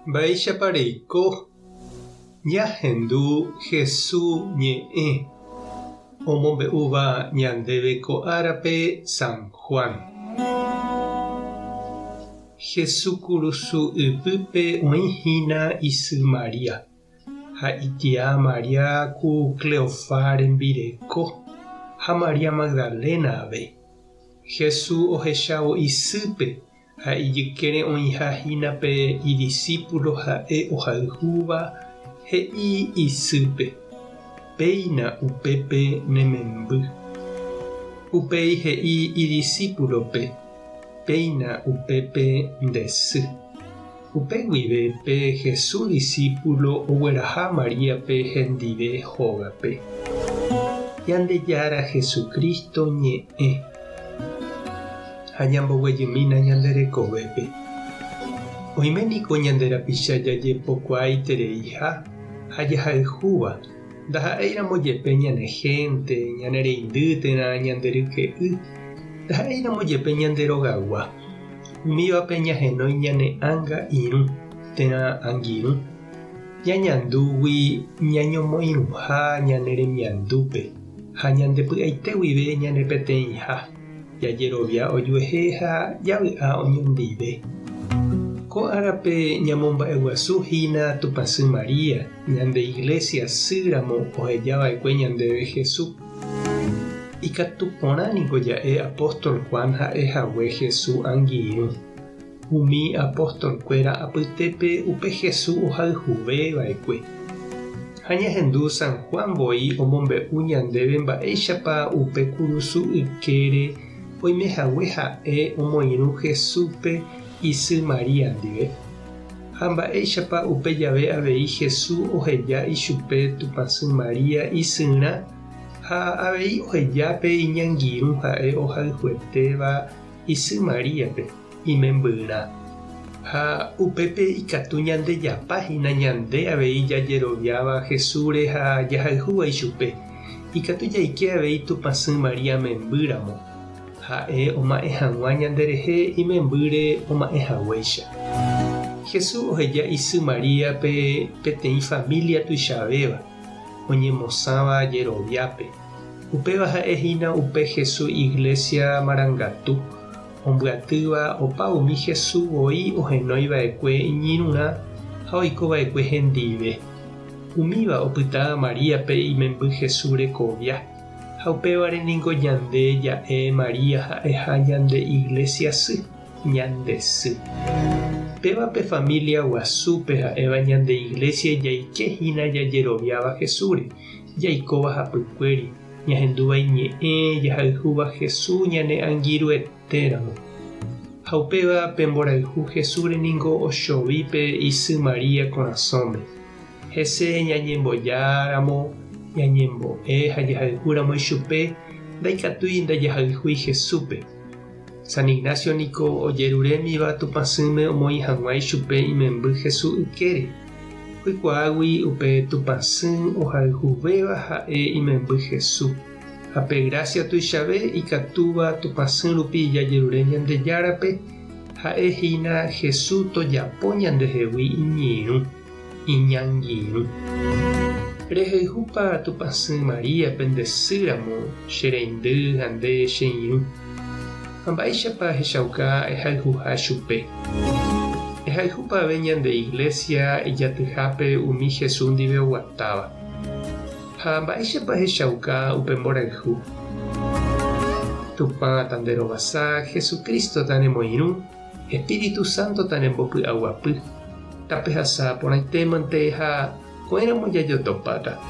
Mba'éichapa reiko ñahendu Hesu ñe'ẽ omombe'úva ñandéve ko árape San Juan? Hesu kurusu ypýpe oĩ hína isy María, ha itia María ku Cleofá rembireko ha María Magdalena avei. Hesu ohechávo isýpe Ha ijykére oĩha hína pe idisípulo ha'e ohayhúva, he'i isýpe, Péina upépe ne memby. Upéi he'i idisípulope, Péina upépe nde sy. Upe guive pe Jesús disípulo ogueraha Maríape hendive hógape. Ñandejára Jesucristo ñe'ẽ. Ha ñamboguejymína ñande rekovépe. Oime niko ñande rapicha jajepokuaaitereiha ha jahayhúva, ndaha'éiramo jepe ñane hénte, ñane reindy térã ñande ryke'y, ndaha'éiramo jepe ñande rogagua. Umívape ñahenói ñane ánga irũ térã angirũ, ñañandúgui ñañomoirũha ñane remiandúpe ha ñande py'aite guive ñane peteĩha, jajerovia ojuehe ha javy'a oñondive. Ko árape ñamomba'eguasu hína Tupãsy María, ñande Iglesia sy ramo oheja va'ekue ñandéve Jesús. Ikatu porã niko ja'e apóstol Juan ha'e hague Jesús angirũ. Umi apostolkuéra apytépe upe Jesús ohayhuve va'ekue. Ha ñahendu San Juan voi omombe'u ñandéve mba'éichapa upe kurusu ykére oime hague ha'e omoirũ Jesúspe isy María ndive. Ha mba'éichapa upe jave avei Jesús oheja ichupe Tupãsy María isyrã ha avei oheja pe iñangirũ ha'e ohayhuetéva isy Maríape, imembyrã. Ha upépe ikatu ñandejapa hína ñande avei jajeroviáva Jesúsre ha jahayhúva ichupe, ikatu jaike avei Tupãsy María memby ramo. Ha'e oma'ẽ hag̃ua ñanderehe imembýre oma'ẽ haguéicha. Jesús oheja isy Maríape peteĩ família tuichavéva, oñemosãva jeroviápe. Upéva ha'e hína upe Jesús iglésia marangatu, ombyatýva opa umi Jesús voi ohenói va'ekue iñirũrã ha oiko va'ekue hendive. Umíva opyta Maríape imemby Jesús rekovia. Ha upévare ningo ñande ja'e María ha'eha ñande Iglesia sy, ñande sy. Péva pe familia guasúpe ha'éva ñande Iglesia jaike hína jajeroviáva Jesúsre, jaikóva hapykuéri, ñahendúva iñe'ẽ, jahayhúva Jesús ñane angirũetéramo. Ha upéva pe mborayhu Jesúsre ningo ochovi pe isy María korasõme. Hese ñañembojáramo, ñañembo'e ha jahayhúramo ichupe, ndaikatúi ndajahayhúi Jesúspe. San Ignacio niko ojerurémiva Tupãsýme omoĩ hag̃ua ichupe imemby Jesús ykére. Oikuaágui upe Tupãsy ohayhuvéva ha'e imemby Jesús. Ha pe grásia tuichave ikatúva Tupãsy rupi jajerure Ñandejárape, ha'e hína Jesús tojapo ñandehegui iñirũ. Iñangirũ. Rehayhúpa Tupãsy María pende sy ramo che reindy ha nde che irũ? Ha mba'éichapa ehechauka ehayhuha chupe? Ehayhúpa ave ñande Iglesia ijatyhápe umi Jesús ndive oguatáva? Ha mba'éichapa ehechauka upe mborayhu? Tupã tanderovasa, Jesucristo tanemoirũ, Espíritu Santo tanembopy'aguapy. Tapehasa porãitémante ha ko'ẽramo jajotopáta.